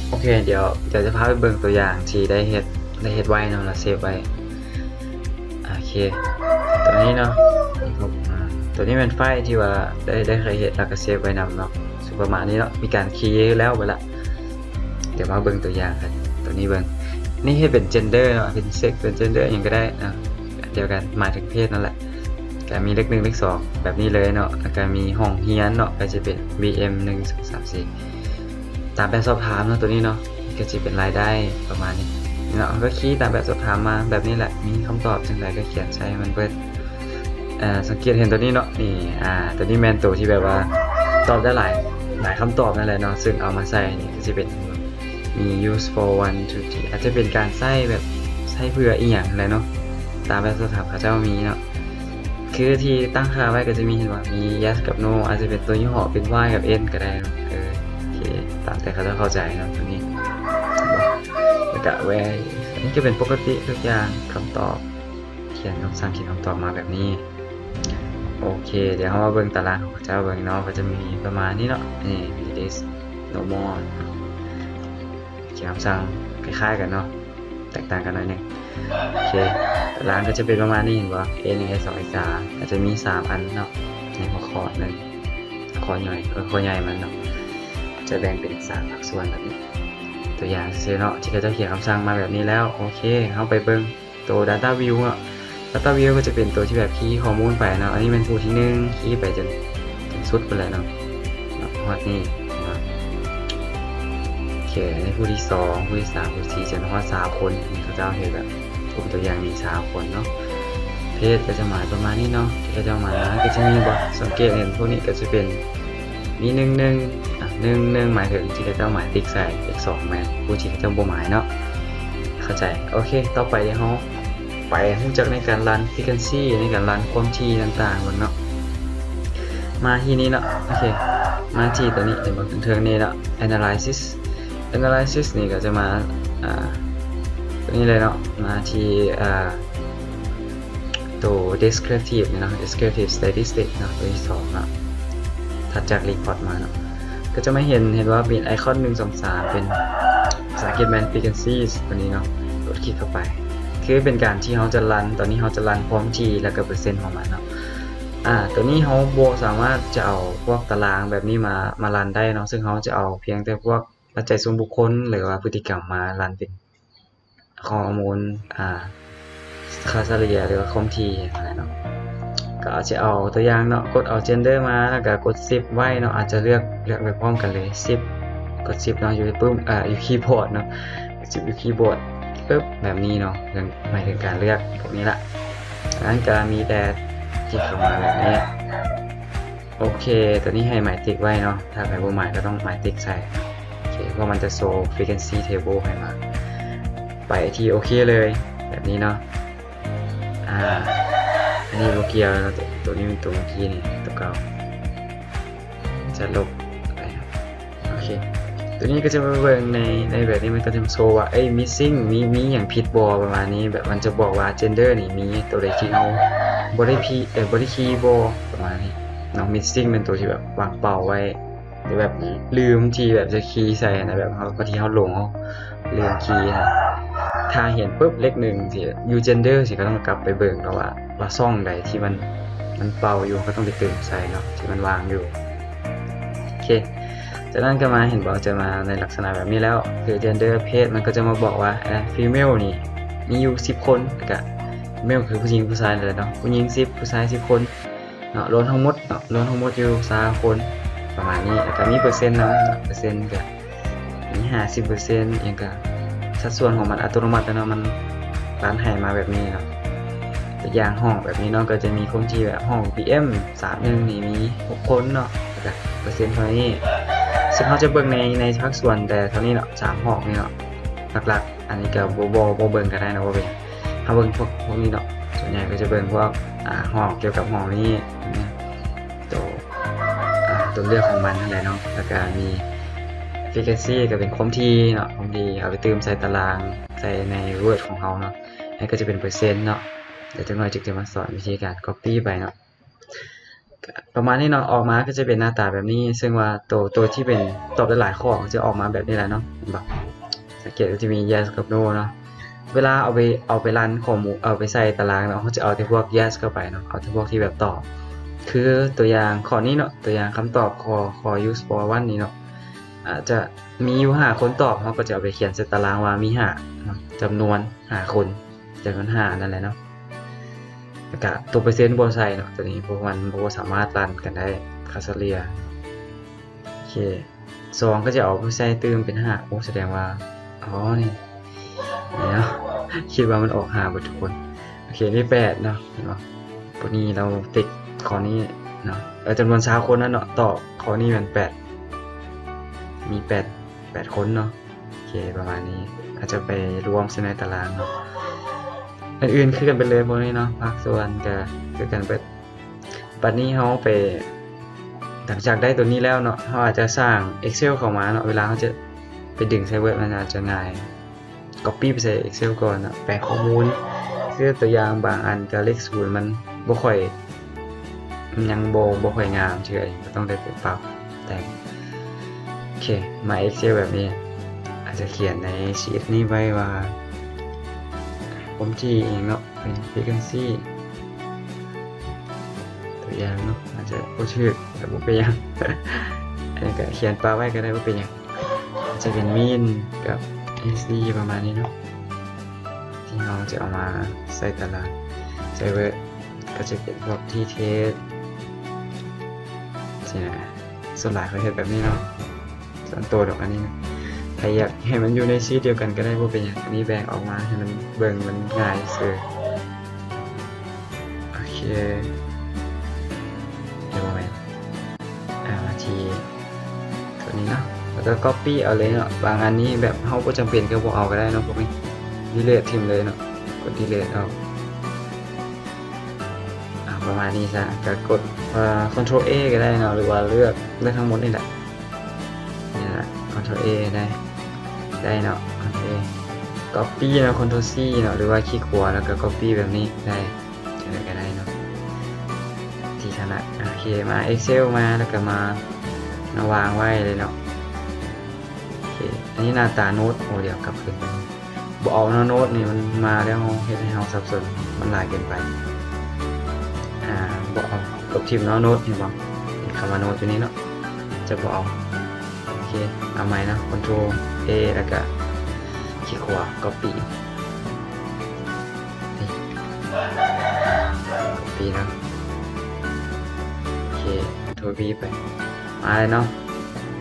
ໂອເຄ ດຽວ ດຽວຈະພາໄປເບິ່ງຕົວຢ່າງທີ່ໄດ້ເຮັດ ໄດ້ເຮັດໄວ້ເນາະ ແລ້ວເຊບໄວ້. ໂອເຄ ຕົວນີ້ເນາະ ນີ້ກໍ ອາ ຕົວນີ້ແມ່ນໄຟລ໌ທີ່ວ່າໄດ້ ໄດ້ເຄີຍເຮັດ ແລ້ວກໍເຊບໄວ້ນຳເນາະ ຊິປະມານນີ້ເນາະ ມີການຄີແລ້ວໄປລະ. ດຽວມາເບິ່ງຕົວຢ່າງກັນ ຕົວນີ້ເບິ່ງ ນີ້ເຮັດເປັນເຈນເດີເນາະ ເປັນເຊັກ ເປັນເຈນເດີຫຍັງກໍໄດ້ນະ ອັນດຽວກັນ ໝາຍເຖິງເພດນັ້ນແຫຼະ. ກໍມີເລກໜຶ່ງ ເລກສອງ ແບບນີ້ເລີຍເນາະ ແລ້ວກໍມີຫ້ອງຮຽນເນາະ ກໍຈະເປັນ ບີເອັມ ໜຶ່ງ ສອງ ສາມ ສີ່ ຕາມແບບສອບຖາມເນາະ ຕົວນີ້ເນາະ ກໍຈະເປັນລາຍໄດ້ປະມານນີ້ເນາະ. ເຮົາກໍຄີຕາມແບບສອບຖາມມາແບບນີ້ແຫຼະ ມີຄຳຕອບຈັ່ງໃດກໍຂຽນໃສ່ໃຫ້ມັນເບິດ. ເອີ ສັງເກດເຫັນຕົວນີ້ເນາະ ນີ້ ອາ ຕົວນີ້ແມ່ນຕົວທີ່ແບບວ່າຕອບໄດ້ຫຼາຍ ຫຼາຍຄຳຕອບນັ້ນແຫຼະເນາະ ຊຶ່ງເອົາມາໃສ່ນີ້ກໍຈະເປັນ ມີ use for one two three ອາດຈະເປັນການໃຊ້ແບບໃຊ້ເພື່ອອີ່ຫຍັງຫັ້ນແຫຼະເນາະ ຕາມແບບສອບຖາມເຂົາເຈົ້າມີເນາະ. ຄືທີ່ຕັ້ງຄ່າໄວ້ກໍຈະມີ ເຫັນບໍ່ ມີ yes ກັບ no ອາດຈະເປັນຕົວຍີ່ຫໍ້ເປັນ y ກັບ n ກໍໄດ້ເນາະ. ເອີ ໂອເຄ ຕາມແຕ່ເຂົາເຈົ້າເຂົ້າໃຈເນາະ ຕົວນີ້ ແລ້ວກະ where ອັນນີ້ກໍເປັນປົກກະຕິທຸກຢ່າງ ຄຳຕອບ ຂຽນຄຳສັ່ງ ຂຽນຄຳຕອບມາແບບນີ້. ໂອເຄ ດຽວເຮົາມາເບິ່ງຕາລາງຂອງເຂົາເຈົ້າເບິ່ງເນາະ ກໍຈະມີປະມານນີ້ເນາະ ນີ້ list normal ຂຽນຄຳສັ່ງຄ້າຍໆກັນເນາະ ແຕກຕ່າງກັນໜ້ອຍໜຶ່ງ. ໂອເຄ ຕາລາງກໍຈະເປັນປະມານນີ້ ເຫັນບໍ່ A ໜຶ່ງ A ສອງ A ສາມ ອາດຈະມີສາມອັນເນາະ ໃນຫົວຂໍ້ໜຶ່ງ ຂໍ້ຍ່ອຍ ເອີ ຂໍ້ໃຫຍ່ມັນເນາະ ຈະແບ່ງເປັນສາມພາກສ່ວນແບບນີ້. ຕົວຢ່າງຊື່ໆເນາະ ທີ່ເຂົາເຈົ້າຂຽນຄຳສັ່ງມາແບບນີ້ແລ້ວ ໂອເຄ ເຮົາໄປເບິ່ງ ໂຕ Data View ເນາະ Data View ກໍຈະເປັນໂຕທີ່ແບບຄີຂໍ້ມູນໄປເນາະ ອັນນີ້ແມ່ນຜູ້ທີໜຶ່ງ ຄີໄປຈົນ ຈົນສຸດພຸ້ນແຫຼະເນາະ ເນາະ ຮອດນີ້ເນາະ. ໂອເຄ ອັນນີ້ຜູ້ທີສອງ ຜູ້ທີສາມ ຜູ້ທີສີ່ ຈົນຮອດຊາວຄົນ ນີ້ເຂົາເຈົ້າເຮັດແບບກຸ່ມຕົວຢ່າງມີຊາວຄົນເນາະ. ເພດກໍຈະໝາຍປະມານນີ້ເນາະ ທີ່ເຂົາເຈົ້າໝາຍມາ ກໍຈະມີ ບໍ່ ສັງເກດເຫັນພວກນີ້ກໍຈະເປັນ ມີ ໜຶ່ງ ໜຶ່ງ ອາ ໜຶ່ງ ໜຶ່ງ ໝາຍເຖິງທີ່ເຂົາເຈົ້າໝາຍຕິກໃສ່ ເລກສອງ ແມ່ນຜູ້ທີ່ເຂົາເຈົ້າບໍ່ໝາຍເນາະ ເຂົ້າໃຈ. ໂອເຄ ຕໍ່ໄປດຽວເຮົາໄປຮູ້ຈັກໃນການລັນ frequency ໃນການລັນຄວາມຖີ່ຕ່າງໆເບິ່ງເນາະ. ມາທີ່ນີ້ເນາະ ໂອເຄ ມາທີ່ຕົວນີ້ ເຫັນບໍ່ ເທິງໆນີ້ເນາະ analysis analysis ນີ້ກໍຈະມາ ອາ ຕົວນີ້ເລີຍເນາະ ມາທີ່ ອາ ໂຕ descriptive ນີ້ເນາະ descriptive statistic ເນາະ ຕົວທີສອງເນາະ ຖັດຈາກ report ມາເນາະ ກໍຈະມາເຫັນ ເຫັນວ່າມີໄອຄອນ ໜຶ່ງ ສອງ ສາມ ເປັນພາສາອັງກິດແມ່ນ frequencies ຕົວນີ້ເນາະ ກົດຄລິກເຂົ້າໄປ ຄືເປັນການທີ່ເຮົາຈະລັນ ຕອນນີ້ເຮົາຈະລັນຄວາມຖີ່ ແລ້ວກໍເປີເຊັນຂອງມັນເນາະ. ອາ ຕົວນີ້ເຮົາບໍ່ສາມາດຈະເອົາພວກຕາລາງແບບນີ້ມາ ມາລັນໄດ້ເນາະ ຊຶ່ງເຮົາຈະເອົາພຽງແຕ່ພວກປັດໄຈສ່ວນບຸກຄົນ ຫຼືວ່າພຶດຕິກຳມາລັນເປັນ ຂໍ້ມູນ ອາ ຄ່າສະເລ່ຍ ຫຼືວ່າຄວາມຖີ່ຫັ້ນແຫຼະເນາະ. ກໍອາດຈະເອົາຕົວຢ່າງເນາະ ກົດເອົາ gender ມາ ແລ້ວກໍກົດ shift ໄວ້ເນາະ ອາດຈະເລືອກ ເລືອກໄປພ້ອມກັນເລີຍ shift ກົດ shift ເນາະ ຢູ່ປຶ້ມ ອາ ຢູ່ຄີບອດເນາະ shift ຢູ່ຄີບອດ ປຶບ ແບບນີ້ເນາະ ໝາຍເຖິງການເລືອກພວກນີ້ລະ. ຈາກນັ້ນກໍມີແຕ່ຄລິກເຂົ້າມາແບບນີ້. ໂອເຄ ຕົວນີ້ໃຫ້ໝາຍຕິກໄວ້ເນາະ ຖ້າໃຜບໍ່ໝາຍກໍຕ້ອງໝາຍຕິກໃສ່. ໂອເຄ ເພາະມັນຈະໂຊ frequency table ໃຫ້ມາ ໄປທີ່ໂອເຄເລີຍ ແບບນີ້ເນາະ. ອາ ອັນນີ້ບໍ່ກ່ຽວເນາະ ຕົວ ຕົວນີ້ເປັນຕົວເມື່ອກີ້ນີ້ ຕົວເກົ່າ ຈະລົບໄປ. ໂອເຄ ຕົວນີ້ກໍຈະມາເບິ່ງໃນ ໃນແບບນີ້ ມັນກໍຈະໂຊວ່າ ເອີຍ missing ມີ ມີຫຍັງຜິດບໍ່ ປະມານນີ້ ແບບມັນຈະບອກວ່າ gender ນີ້ມີຕົວໃດທີ່ເຮົາບໍ່ໄດ້ພີ ເອີ ບໍ່ໄດ້ຄີບໍ່ ປະມານນີ້ເນາະ. missing ແມ່ນຕົວທີ່ແບບວາງເປົ່າໄວ້ ຫຼືແບບລືມທີ່ແບບຈະຄີໃສ່ຫັ້ນນະ ແບບເຮົາ ບາງທີເຮົາຫຼົງ ເຮົາລືມຄີຫັ້ນ. ຖ້າເຫັນປຶບ ເລກໜຶ່ງ ທີ່ຢູ່ gender ຊິ ກໍຕ້ອງກັບໄປເບິ່ງເນາະວ່າ ວ່າຊ່ອງໃດທີ່ມັນ ມັນເປົ່າຢູ່ ເຮົາກໍຕ້ອງໄປເຕີມໃສ່ເນາະ ທີ່ມັນວ່າງຢູ່. ໂອເຄ ຈາກນັ້ນກໍມາ ເຫັນບໍ່ ຈະມາໃນລັກສະນະແບບນີ້ແລ້ວ ຄື gender ເພດ ມັນກໍຈະມາບອກວ່າ ອາ female ນີ້ມີຢູ່ສິບຄົນ ແລ້ວກະ male ຄືຜູ້ຍິງຜູ້ຊາຍນັ້ນແຫຼະເນາະ ຜູ້ຍິງສິບ ຜູ້ຊາຍສິບຄົນເນາະ ລວມທັງໝົດເນາະ ລວມທັງໝົດຢູ່ຊາວຄົນ ປະມານນີ້. ແລ້ວກະມີເປີເຊັນນຳ ເປີເຊັນກະມີຫ້າສິບເປີເຊັນ ອີ່ຫຍັງກະ ສັດສ່ວນຂອງມັນອັດຕະໂນມັດເນາະ ມັນລັນໃຫ້ມາແບບນີ້ເນາະ. ຕົວຢ່າງຫ້ອງແບບນີ້ເນາະ ກໍຈະມີຄົນທີ່ແບບຫ້ອງ ບີເອັມ ສາມໜຶ່ງ ນີ້ມີຫົກຄົນເນາະ ແລ້ວກະເປີເຊັນເທົ່ານີ້ ຊຶ່ງເຮົາຈະເບິ່ງໃນ ໃນພາກສ່ວນແຕ່ເທົ່ານີ້ເນາະ ສາມຫ້ອງນີ້ເນາະ ຫຼັກໆ. ອັນນີ້ກໍບໍ່ ບໍ່ ບໍ່ເບິ່ງກໍໄດ້ເນາະ ບໍ່ເປັນຫຍັງ. ເຮົາເບິ່ງພວກ ພວກນີ້ເນາະ ສ່ວນໃຫຍ່ກໍຈະເບິ່ງພວກ ອາ ຫ້ອງ ກ່ຽວກັບຫ້ອງນີ້ ໂຕ ອາ ຕົວເລືອກຂອງມັນຫັ້ນແຫຼະເນາະ ແລ້ວກະມີ frequency ກໍເປັນຄວາມຖີ່ເນາະ ຄວາມຖີ່ ເອົາໄປຕື່ມໃສ່ຕາລາງ ໃສ່ໃນ Word ຂອງເຮົາເນາະ ອັນນີ້ກໍຈະເປັນເປີເຊັນເນາະ. ແລ້ວຈັກໜ້ອຍຈຶ່ງຈະມາສອນວິທີການ copy ໄປເນາະ. ໂອເຄ ປະມານນີ້ເນາະ ອອກມາກໍຈະເປັນໜ້າຕາແບບນີ້ ເຊິ່ງວ່າໂຕ ໂຕທີ່ເປັນຕອບຫຼາຍໆຂໍ້ຈະອອກມາແບບນີ້ແຫຼະເນາະ ເຫັນບໍ່? ສັງເກດວ່າຈະມີ yes ກັບ no ເນາະ ເວລາເອົາໄປ ເອົາໄປຣັນຂໍ້ມູນ ເອົາໄປໃສ່ຕາລາງເນາະ ເຮົາຈະເອົາແຕ່ພວກ yes ເຂົ້າໄປເນາະ ເອົາແຕ່ພວກທີ່ແບບຕອບ ຄືຕົວຢ່າງຂໍ້ນີ້ເນາະ ຕົວຢ່າງຄຳຕອບຂໍ້ ຂໍ້ use for one ນີ້ເນາະ ອາດຈະມີຢູ່ຫ້າຄົນຕອບ ເຮົາກໍຈະເອົາໄປຂຽນໃສ່ຕາລາງວ່າມີຫ້າເນາະ ຈຳນວນຫ້າຄົນ ຈຳນວນຫ້ານັ້ນແຫຼະເນາະ ແລ້ວກະຕົວເປີເຊັນບໍ່ໃສ່ເນາະ ຕົວນີ້ເພາະວ່າມັນບໍ່ສາມາດຣັນກັນໄດ້ ຄ່າສະເລ່ຍ ໂອເຄ ສອງກໍຈະເອົາໄປໃສ່ຕື່ມເປັນຫ້າ ໂອ້ ສະແດງວ່າ ອໍ ນີ້ ນີ້ເນາະ ຄິດວ່າມັນອອກຫ້າເບິດທຸກຄົນ ໂອເຄ ນີ້ແປດເນາະ ເຫັນບໍ່? ພວກນີ້ລາວຕິກຂໍ້ນີ້ເນາະ ເອີ ຈຳນວນຊາວຄົນນັ້ນເນາະ ຕອບຂໍ້ນີ້ແມ່ນແປດ ມີແປດ ແປດຄົນເນາະ ໂອເຄ ປະມານນີ້ ອາດຈະໄປລວມໃສ່ໃນຕາລາງເນາະ ອື່ນໆຄືກັນໄປເລີຍພວກນີ້ເນາະ ພາກສ່ວນກໍຄືກັນເບິດ ບັດນີ້ເຮົາໄປ ຫຼັງຈາກໄດ້ຕົວນີ້ແລ້ວເນາະ ເຮົາອາດຈະສ້າງ Excel ເຂົ້າມາເນາະ ເວລາເຮົາຈະໄປດຶງໃສ່ Word ມັນອາດຈະງ່າຍ Copy ໄປໃສ່ Excel ກ່ອນເນາະ ແປງຂໍ້ມູນ ຄືຕົວຢ່າງບາງອັນກໍເລກສູນມັນບໍ່ຄ່ອຍ ມັນຍັງບໍ່ ບໍ່ຄ່ອຍງາມເທື່ອ ກໍຕ້ອງໄດ້ໄປປັບແຕ່ງ ໂອເຄ ມາ Excel ແບບນີ້ ອາດຈະຂຽນໃນ sheet ນີ້ໄວ້ວ່າ ຄວາມຖີ່ອີ່ຫຍັງເນາະ ເປັນ frequency ຕົວຢ່າງເນາະ ອາດຈະບໍ່ຖືກ ແຕ່ບໍ່ເປັນຫຍັງ ອັນນີ້ກໍຂຽນປະໄວ້ກໍໄດ້ ບໍ່ເປັນຫຍັງ ອາດຈະເປັນ mean ກັບ SD ປະມານນີ້ເນາະ ທີ່ເຮົາຈະເອົາມາໃສ່ຕາລາງ ໃສ່ Word ກໍຈະເປັນພວກ t-test ຊີ້ນະ ສ່ວນຫຼາຍເຂົາເຮັດແບບນີ້ເນາະ ສ່ວນໂຕດອກອັນນີ້ນະ ໃຜຢາກໃຫ້ມັນຢູ່ໃນ sheet ດຽວກັນກໍໄດ້ ບໍ່ເປັນຫຍັງ ອັນນີ້ແບ່ງອອກມາໃຫ້ມັນເບິ່ງມັນງ່າຍຊື່ ໂອເຄ ດຽວແມ່ນ ອ່າ ມາທີ່ຕົວນີ້ເນາະ ແລ້ວກໍ copy ເອົາເລີຍເນາະ ບາງອັນນີ້ແບບເຮົາບໍ່ຈຳເປັນກໍບໍ່ເອົາກໍໄດ້ເນາະ ພວກນີ້ delete ຖິ້ມເລີຍເນາະ ກົດ delete ເອົາ ອ່າ ປະມານນີ້ຊະ ກໍກົດ ເອີ control A ກໍໄດ້ເນາະ ຫຼືວ່າເລືອກ ເລືອກທັງໝົດນີ້ແຫຼະ ນີ້ລະ control A ໄດ້ ໄດ້ເນາະ control A copy ເນາະ control C ເນາະ ຫຼືວ່າຄລິກຂວາ ແລ້ວກໍ copy ແບບນີ້ໄດ້ ຈັ່ງໃດກໍໄດ້ເນາະ ທີ່ຖະໜັດ ໂອເຄ ມາ Excel ມາ ແລ້ວກໍມາ ມາວາງໄວ້ເລີຍເນາະ ໂອເຄ ອັນນີ້ໜ້າຕາໂນ້ດ ໂອ ດຽວກັບຄືນ ບໍ່ເອົາເນາະ ໂນ້ດນີ້ມັນມາແລ້ວເຮັດໃຫ້ເຮົາສັບສົນ ມັນຫຼາຍເກີນໄປ ອ່າ ບໍ່ເອົາ ລົບຖິ້ມເນາະ ໂນ້ດ ເຫັນບໍ່ ເຫັນຄຳວ່າໂນ້ດຢູ່ນີ້ເນາະ ຈະບໍ່ເອົາ ໂອເຄ ເອົາໃໝ່ເນາະ control A ແລ້ວກະຄລິກຂວາ copy ນີ້ copy ເນາະ ໂອເຄ control V ໄປ ມາແລ້ວເນາະ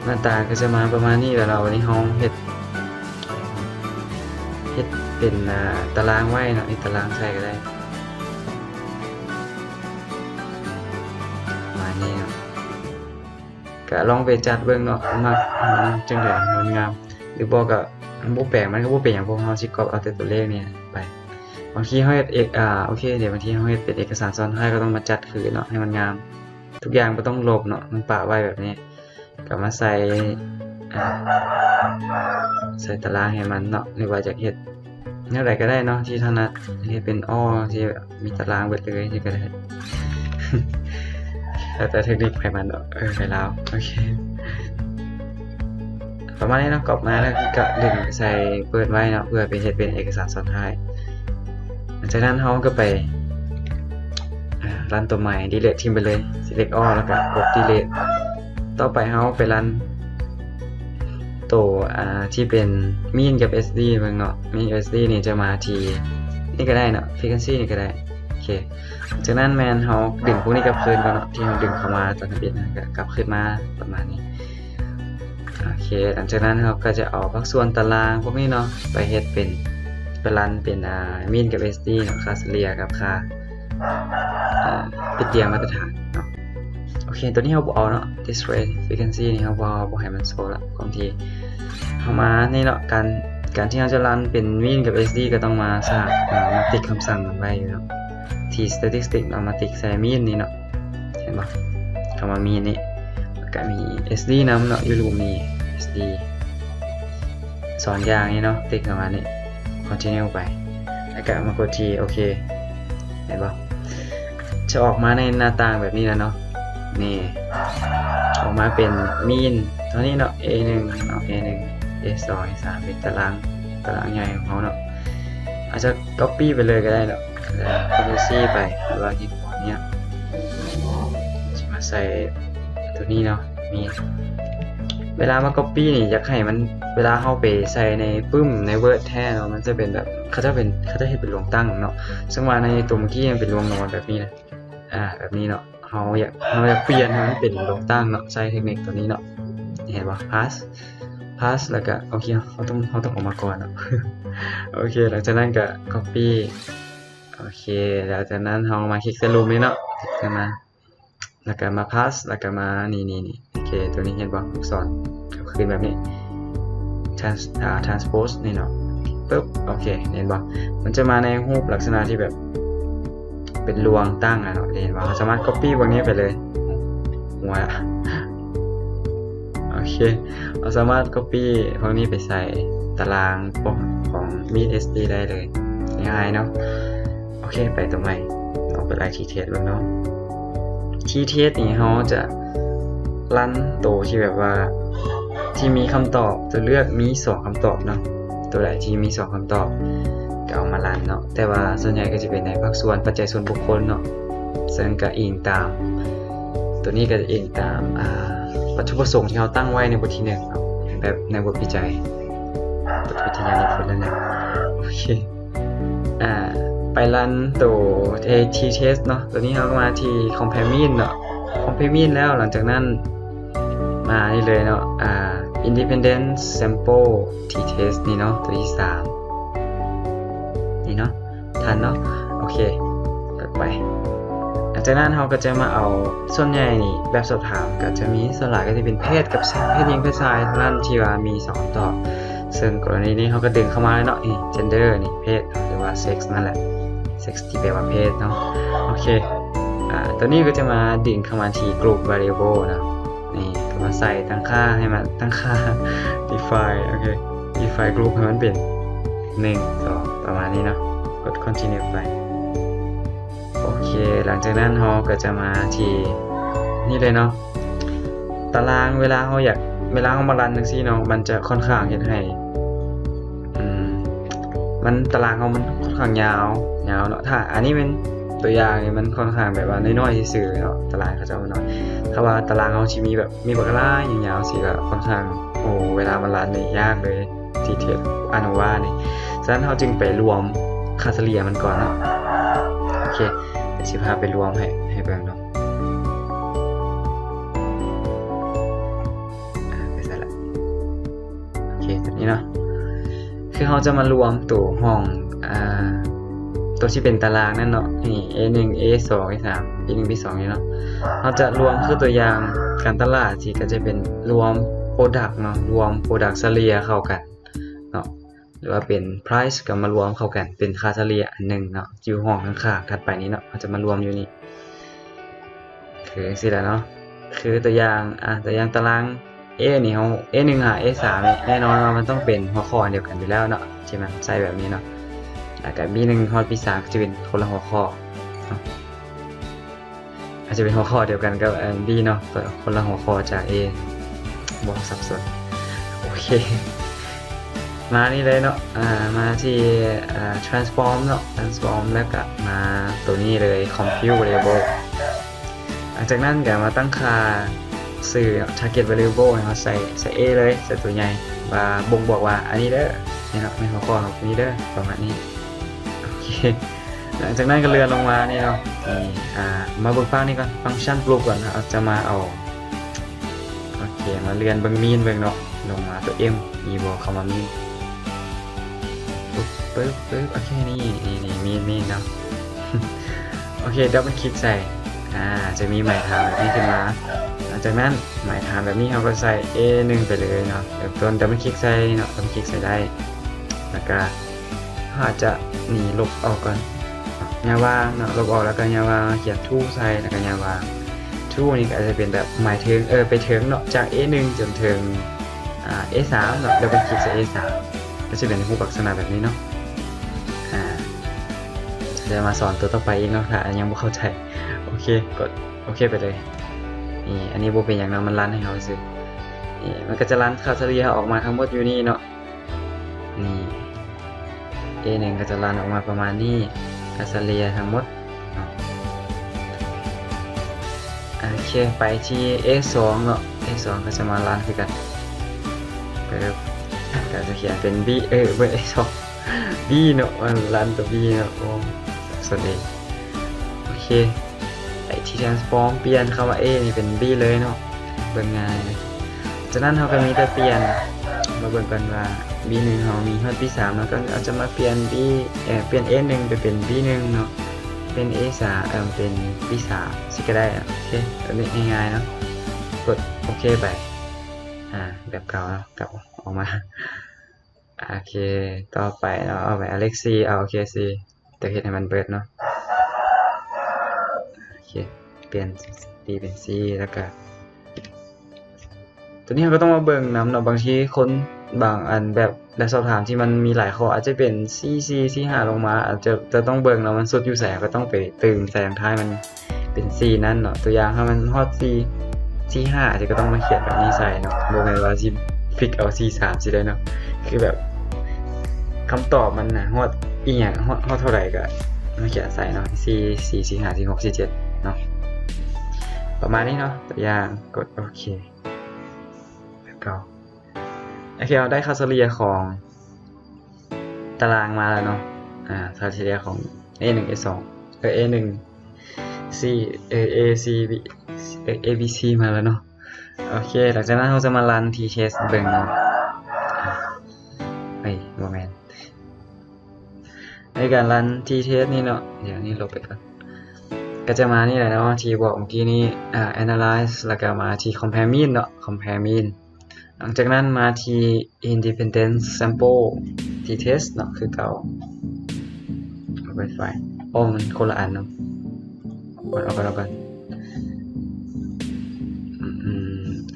ໜ້າຕາກໍຈະມາປະມານນີ້ແຫຼະເນາະ ວັນນີ້ເຮົາເຮັດ ເຮັດເປັນ ອ່າ ຕາລາງໄວ້ເນາະ ເຮັດຕາລາງໃສ່ກໍໄດ້ ປະມານນີ້ເນາະ ກະລອງໄປຈັດເບິ່ງເນາະ ມັກ ມັກຈັ່ງໃດໃຫ້ມັນງາມ ຫຼືບໍ່ກະບໍ່ແປງມັນກໍບໍ່ເປັນຫຍັງ ພວກເຮົາຊິກັອບເອົາແຕ່ຕົວເລກນີ້ໄປ ບາງທີເຮົາເຮັດເອກ ອ່າ ໂອເຄ ດຽວບາງທີເຮົາເຮັດເປັນເອກະສານຊ້ອນທ້າຍ ກໍຕ້ອງມາຈັດຄືນເນາະ ໃຫ້ມັນງາມ ທຸກຢ່າງບໍ່ຕ້ອງລົບເນາະ ມັນປະໄວ້ແບບນີ້ ກໍມາໃສ່ ອ່າ ໃສ່ຕາລາງໃຫ້ມັນເນາະ ຫຼືວ່າຢາກເຮັດ ແນວໃດກໍໄດ້ເນາະທີ່ຖະໜັດ ເຮັດເປັນ all ທີ່ແບບມີຕາລາງເບິດເລີຍ ນີ້ກໍໄດ້ ແລ້ວແຕ່ເຕັກນິກໃຜມັນເນາະ ເອີ ໃຜລາວ ໂອເຄ ປະມານນີ້ເນາະ ກັອບມາແລ້ວກໍດຶງໃສ່ ເປີດໄວ້ເນາະ ເພື່ອໄປເຮັດເປັນເອກະສານຊ້ອນທ້າຍ ຫຼັງຈາກນັ້ນເຮົາກໍໄປ ອ່າ ຣັນຕົວໃໝ່ delete ຖິ້ມໄປເລີຍ select all ແລ້ວກໍກົດ delete ຕໍ່ໄປເຮົາໄປຣັນ ໂຕ ອ່າ ທີ່ເປັນ mean ກັບ SD ເບິ່ງເນາະ mean ກັບ SD ນີ້ຈະມາທີ່ນີ້ກໍໄດ້ເນາະ frequency ນີ້ກໍໄດ້ ໂອເຄ ຈາກນັ້ນແມ່ນເຮົາດຶງພວກນີ້ກັບຄືນກ່ອນເນາະ ທີ່ເຮົາດຶງເຂົ້າມາຕອນທຳອິດນະ ກໍກັບຄືນມາປະມານນີ້ ໂອເຄ ຫຼັງຈາກນັ້ນເຮົາກໍຈະເອົາພາກສ່ວນຕາລາງພວກນີ້ເນາະ ໄປເຮັດເປັນ ໄປຣັນເປັນ ອ່າ mean ກັບ SD ເນາະ ຄ່າສະເລ່ຍກັບຄ່າ ອ່າ ເປັນຕຽມມາດຕະຖານເນາະ ໂອເຄ ຕົວນີ້ເຮົາບໍ່ເອົາເນາະ display frequency ນີ້ເຮົາບໍ່ ບໍ່ໃຫ້ມັນໂຊລະ ຄວາມຖີ່ ເຮົາມານີ້ເນາະ ການ ການທີ່ເຮົາຈະຣັນເປັນ mean ກັບ SD ກໍຕ້ອງມາສະ ອ່າ ມາຕິກຄຳສັ່ງມັນໄວ້ຢູ່ເນາະ ທີ່ statistic ເນາະ ມາຕິກໃສ່ mean ນີ້ເນາະ ເຫັນບໍ່ ຄຳວ່າ mean ນີ້ ແລ້ວກໍມີ SD ນຳເນາະ ຢູ່ຮູມນີ້ SD ສອງຢ່າງນີ້ເນາະ ຕິກເຂົ້າມານີ້ continue ໄປ ແລ້ວກໍມາກົດທີ່ໂອເຄ ເຫັນບໍ່ ຈະອອກມາໃນໜ້າຕ່າງແບບນີ້ແຫຼະເນາະ ນີ້ ອອກມາເປັນມີນເທົ່ານີ້ເນາະ ເອໜຶ່ງເນາະ ເອໜຶ່ງ ເອສອງ ເອສາມ ເປັນຕາລາງ ຕາລາງໃຫຍ່ຂອງເຮົາເນາະ. ອາດຈະກັອບປີ້ໄປເລີຍກໍໄດ້ເນາະ ຄອນໂທຣລຊີໄປ ຫຼືວ່າທີ່ຂວານີ້ ຊິມາໃສ່ຕົວນີ້ເນາະ. ມີ ເວລາມາກັອບປີ້ນີ້ ຢາກໃຫ້ມັນ ເວລາເຮົາໄປໃສ່ໃນປຶ້ມ ໃນເວີດແທ້ເນາະ ມັນຈະເປັນແບບ ເຂົາເຈົ້າເປັນ ເຂົາເຈົ້າເຮັດເປັນລວງຕັ້ງເນາະ. ເຊິ່ງວ່າໃນຕົວເມື່ອກີ້ມັນເປັນລວງນອນແບບນີ້ນະ ອາ ແບບນີ້ເນາະ. ເຮົາຢາກ ເຮົາຢາກປ່ຽນໃຫ້ມັນເປັນລວງຕັ້ງເນາະ ໃຊ້ເທັກນິກຕົວນີ້ເນາະ. ເຫັນບໍ່? ພາສ ພາສ ແລ້ວກະ ໂອເຄ ເຮົາຕ້ອງ ເຮົາຕ້ອງອອກມາກ່ອນເນາະ. ໂອເຄ ຫຼັງຈາກນັ້ນກະກັອບປີ້ ໂອເຄ ຫຼັງຈາກນັ້ນເຮົາມາຄລິກໃສ່ຮູບນີ້ເນາະ ຄລິກໃສ່ມາ ແລ້ວກະມາພາສ ແລ້ວກະມານີ້ໆໆ ໂອເຄ ຕົວນີ້ເຫັນບໍ່? ລູກສອນກັບຄືນແບບນີ້ ທຣານ ອາ ທຣານສໂປສນີ້ເນາະ ປຶບ ໂອເຄ ເຫັນບໍ່? ມັນຈະມາໃນຮູບລັກສະນະທີ່ແບບ ເປັນລວງຕັ້ງອະເນາະ ເຫັນບໍ່? ເຮົາສາມາດກັອບປີ້ພວກນີ້ໄປເລີຍ ຫົວລະ ໂອເຄ ເຮົາສາມາດກັອບປີ້ພວກນີ້ໄປໃສ່ຕາລາງຂອງ ຂອງມີດເອສດີໄດ້ເລີຍ ງ່າຍໆເນາະ. ໂອເຄ ໄປຕົວໃໝ່ ລອງໄປໄລ່ທີເທສເບິ່ງເນາະ. ທີເທສນີ້ເຮົາຈະລັນໂຕທີ່ແບບວ່າ ທີ່ມີຄຳຕອບ ຕົວເລືອກມີສອງຄຳຕອບເນາະ ຕົວໃດທີ່ມີສອງຄຳຕອບກໍເອົາມາລັນເນາະ. ແຕ່ວ່າສ່ວນໃຫຍ່ກໍຈະເປັນໃນພາກສ່ວນປັດໄຈສ່ວນບຸກຄົນເນາະ ເຊິ່ງກໍອີງຕາມ ຕົວນີ້ກໍຈະອີງຕາມ ອາ ວັດຖຸປະສົງທີ່ເຮົາຕັ້ງໄວ້ໃນບົດທີໜຶ່ງເນາະ ແບບໃນບົດວິໄຈ ບົດວິທະຍານິພົນນັ້ນແຫຼະ. ໂອເຄ ອາ ໄປລັນໂຕ ເອ ທີເທສເນາະ. ຕົວນີ້ເຮົາກໍມາທີ່ຄອມແພມີນເນາະ ຄອມແພມີນແລ້ວ ຫຼັງຈາກນັ້ນມານີ້ເລີຍເນາະ ອາ ອິນດີເພນເດັນແຊມເປິ້ນທີເທສນີ້ເນາະ ຕົວທີສາມນີ້ເນາະ ທັນເນາະ. ໂອເຄ ກົດໄປ ຫຼັງຈາກນັ້ນເຮົາກໍຈະມາເອົາ ສ່ວນໃຫຍ່ນີ້ແບບສອບຖາມກໍຈະມີ ສ່ວນຫຼາຍກໍຈະເປັນເພດກັບ ເພດຍິງເພດຊາຍເທົ່ານັ້ນທີ່ວ່າມີສອງຄຳຕອບ. ເຊິ່ງກໍລະນີນີ້ເຮົາກໍດຶງເຂົ້າມາເລີຍເນາະ ນີ້ ເຈນເດີ ນີ້ເພດ ຫຼືວ່າເຊັກນັ້ນແຫຼະ ເຊັກທີ່ແປວ່າເພດເນາະ. ໂອເຄ ອາ ຕົວນີ້ກໍຈະມາດຶງເຂົ້າມາທີ່ກຣຸບວາຣິເອເບິນເນາະ ນີ້ ກໍມາໃສ່ຕັ້ງຄ່າໃຫ້ມັນ ຕັ້ງຄ່າດີຟາຍ ໂອເຄ ດີຟາຍກຣຸບໃຫ້ມັນເປັນ ໜຶ່ງ ສອງ ປະມານນີ້ເນາະ. ກົດຄອນທິນິວໄປ ໂອເຄ ຫຼັງຈາກນັ້ນເຮົາກໍຈະມາທີ່ນີ້ເລີຍເນາະ ຕາລາງ ເວລາເຮົາຢາກ ເວລາເຮົາມາລັນຈັ່ງຊີ້ເນາະ ມັນຈະຄ່ອນຂ້າງເຮັດໃຫ້ ອືມ ມັນ ຕາລາງເຮົາມັນຄ່ອນຂ້າງຍາວ ຍາວເນາະ. ຖ້າອັນນີ້ແມ່ນຕົວຢ່າງນີ້ ມັນຄ່ອນຂ້າງແບບວ່ານ້ອຍໆຊື່ໆເນາະ ຕາລາງເຂົາເຈົ້າມັນນ້ອຍ. ຖ້າວ່າຕາລາງເຮົາຊິມີແບບ ມີບັກຫຼາຍຍາວໆຊີ້ ກໍຄ່ອນຂ້າງ ໂອ້ ເວລາມາລັນນີ້ຍາກເລີຍ ທີເທສ ອາໂນວານີ້. ສະນັ້ນເຮົາຈຶ່ງໄປລວມຄ່າສະເລ່ຍມັນກ່ອນເນາະ. ໂອເຄ ດຽວຊິພາໄປລວມໃຫ້ ໃຫ້ເບິ່ງເນາະ. ອາ ໄປໃສລະ? ໂອເຄ ຕົວນີ້ເນາະ ຄືເຮົາຈະມາລວມໂຕຫ້ອງ ອາ ໂຕທີ່ເປັນຕາລາງນັ້ນເນາະ ນີ້ ເອໜຶ່ງ ເອສອງ ເອສາມ ເອໜຶ່ງ ເອສອງ ນີ້ເນາະ. ເຮົາຈະລວມ ຄືຕົວຢ່າງການຕະຫຼາດຊີ້ ກໍຈະເປັນລວມໂປຣດັກເນາະ ລວມໂປຣດັກສະເລ່ຍເຂົ້າກັນເນາະ ຫຼືວ່າເປັນໄພຣສ໌ ກໍມາລວມເຂົ້າກັນເປັນຄ່າສະເລ່ຍອັນໜຶ່ງເນາະ ຢູ່ຫ້ອງຂ້າງໆຖັດໄປນີ້ເນາະ ເຮົາຈະມາລວມຢູ່ນີ້ ຄືຈັ່ງຊີ້ລະເນາະ. ຄືຕົວຢ່າງ ອາ ຕົວຢ່າງຕາລາງ A ນີ້ເຮົາ A ໜຶ່ງຫາ A ສາມນີ້ ແນ່ນອນວ່າມັນຕ້ອງເປັນຫົວຂໍ້ອັນດຽວກັນຢູ່ແລ້ວເນາະ ທີ່ມັນໃຊ້ແບບນີ້ເນາະ. ແລ້ວກໍ B ໜຶ່ງຮອດ B ສາມກໍຈະເປັນຄົນລະຫົວຂໍ້ເນາະ ອາດຈະເປັນຫົວຂໍ້ດຽວກັນກັບ B ເນາະ ແຕ່ຄົນລະຫົວຂໍ້ຈາກ A ບໍ່ສັບສົນ. ໂອເຄ ມານີ້ເລີຍເນາະ ອາ ມາທີ່ ອາ transform ເນາະ transform ແລ້ວກໍມາຕົວນີ້ເລີຍ compute variable. ຫຼັງຈາກນັ້ນກໍມາຕັ້ງຄ່າຊື່ເນາະ target variable ໃຫ້ເຮົາໃສ່ ໃສ່ A ເລີຍ ໃສ່ຕົວໃຫຍ່ ວ່າບົ່ງບອກວ່າອັນນີ້ເດີ ນີ້ເນາະ ແມ່ນຫົວຂໍ້ຂອງຕົວນີ້ເດີ ປະມານນີ້. ໂອເຄ ຫຼັງຈາກນັ້ນກໍເລື່ອນລົງມານີ້ເນາະ ນີ້ ອາ ມາເບິ່ງຝັ່ງນີ້ກ່ອນ function group ກ່ອນ ເຮົາຈະມາເອົາ ໂອເຄ ມາເລື່ອນເບິ່ງ mean ເບິ່ງເນາະ ລົງມາຕົວ M ມີບໍ່ ຄຳວ່າ mean ປຶບ ປຶບ ປຶບ ໂອເຄ ນີ້ ນີ້ ນີ້ mean mean ເນາະ. ໂອເຄ double click ໃສ່ ອາ ຈະມີໝາຍຖາມແບບນີ້ຂຶ້ນມາ. ຫຼັງຈາກນັ້ນ ໝາຍຖາມແບບນີ້ ເຮົາກໍໃສ່ A ໜຶ່ງໄປເລີຍເນາະ ເລີ່ມຕົ້ນ double click ໃສ່ເນາະ double click ໃສ່ໄດ້ ແລ້ວກໍ ເຮົາອາດຈະ ນີ້ ລົບອອກກ່ອນ ຍາວວ່າງເນາະ ລົບອອກແລ້ວກໍຍາວວ່າງ ຂຽນ to ໃສ່ ແລ້ວກໍຍາວວ່າງ. To ນີ້ກໍອາດຈະເປັນແບບໝາຍເຖິງ ເອີ ໄປເຖິງເນາະ ຈາກ A ໜຶ່ງ ຈົນເຖິງ ອາ A ສາມເນາະ ແລ້ວກໍຄລິກໃສ່ A ສາມ ກໍຈະເປັນຮູບລັກສະນະແບບນີ້ເນາະ. ອາ ຈະມາສອນຕົວຕໍ່ໄປອີກເນາະ ຖ້າຍັງບໍ່ເຂົ້າໃຈ. ໂອເຄ ກົດໂອເຄໄປເລີຍ. ນີ້ ອັນນີ້ບໍ່ເປັນຫຍັງເນາະ ມັນຣັນໃຫ້ເຮົາຊື່. ນີ້ ມັນກໍຈະຣັນຄ່າສະເລ່ຍອອກມາທັງໝົດຢູ່ນີ້ເນາະ. ນີ້ ເອໜຶ່ງກໍຈະຣັນອອກມາປະມານນີ້ ຄ່າສະເລ່ຍທັງໝົດເນາະ. ໂອເຄ ໄປທີ່ເອສອງເນາະ ເອສອງກໍຈະມາຣັນຄືກັນ ເປີບ ກໍຈະຂຽນເປັນບີ ເອີ ບໍ່ແມ່ນເອສອງ ບີເນາະ ມັນຣັນຕົວບີເນາະ. ໂອ້ ສັບສົນເອງ. ໂອເຄ ໄປທີ່ transform ປ່ຽນຄຳວ່າເອນີ້ເປັນບີເລີຍເນາະ ເບິ່ງງ່າຍເລີຍ. ຈາກນັ້ນເຮົາກໍມີແຕ່ປ່ຽນ ມາເບິ່ງກັນວ່າບີໜຶ່ງເຮົາມີຮອດບີສາມເນາະ ກໍເຮົາຈະມາປ່ຽນບີ ເອີ ປ່ຽນເອໜຶ່ງໄປເປັນບີໜຶ່ງເນາະ ເປັນເອສາມ ເອີ ເປັນບີສາມ ຊິກໍໄດ້. ໂອເຄ ແບບນີ້ງ່າຍໆເນາະ ກົດໂອເຄໄປ ອາ ແບບເກົ່າເນາະ ກັບອອກມາ. ໂອເຄ ຕໍ່ໄປເນາະ ເອົາໄປເອົາເລກສີ່ ເອົາ ໂອເຄ ສີ່ ຈະເຮັດໃຫ້ມັນເບີດເນາະ. ໂອເຄ ປ່ຽນບີເປັນສີ່ ແລ້ວກະ ຕົວນີ້ເຮົາກໍຕ້ອງມາເບິ່ງນຳເນາະ ບາງທີຄົນບາງອັນແບບໄດ້ສອບຖາມທີ່ມັນມີຫຼາຍຂໍ້ ອາດຈະເປັນສີ່ສີ່ ສີ່ຫ້າລົງມາ ອາດຈະ ຈະຕ້ອງເບິ່ງເນາະ ມັນສຸດຢູ່ໃສ ເຮົາກໍຕ້ອງໄປຕື່ມໃສ່ທາງທ້າຍມັນ ເປັນສີ່ນັ້ນເນາະ. ຕົວຢ່າງ ຖ້າມັນຮອດສີ່ ສີ່ຫ້າ ອາດຈະກໍຕ້ອງມາຂຽນແບບນີ້ໃສ່ເນາະ ບໍ່ແມ່ນວ່າຊິຟິກເອົາສີ່ສາມຊີ້ໄດ໋ເນາະ ຄືແບບຄຳຕອບມັນນະ ຮອດອີ່ຫຍັງ ຮອດ ຮອດເທົ່າໃດກໍມາຂຽນໃສ່ເນາະ ສີ່ສີ່ ສີ່ຫ້າ ສີ່ຫົກ ສີ່ເຈັດເນາະ ປະມານນີ້ເນາະ. ຕົວຢ່າງ ກົດໂອເຄ ແບບເກົ່າ. ໂອເຄ ເຮົາໄດ້ຄ່າສະເລ່ຍຂອງ ຕາລາງມາແລ້ວເນາະ ອາ ຄ່າສະເລ່ຍຂອງເອໜຶ່ງ ເອສອງ ເອີ ເອໜຶ່ງ ຊີ ເອີ ເອ ຊີ ບີ ເອີ ເອ ບີ ຊີ ມາແລ້ວເນາະ. ໂອເຄ ຫຼັງຈາກນັ້ນເຮົາຈະມາຣັນ T-test ເບິ່ງເນາະ ເອີຍ ບໍ່ແມ່ນ ໃນການຣັນ T-test ນີ້ເນາະ ດຽວນີ້ລົບໄປກ່ອນ ກໍຈະມານີ້ແຫຼະເນາະ ທີ່ບອກເມື່ອກີ້ນີ້ ອາ analyze ແລ້ວກໍມາທີ່ compare mean ເນາະ compare mean ຫຼັງຈາກນັ້ນມາທີ່ independent sample T-test ເນາະ ຄືເກົ່າ ເອົາໄປໄຟລ໌ ໂອ້ ມັນຄົນລະອັນເນາະ ເອົາກ່ອນ ເອົາກ່ອນ ເອົາກ່ອນ ອື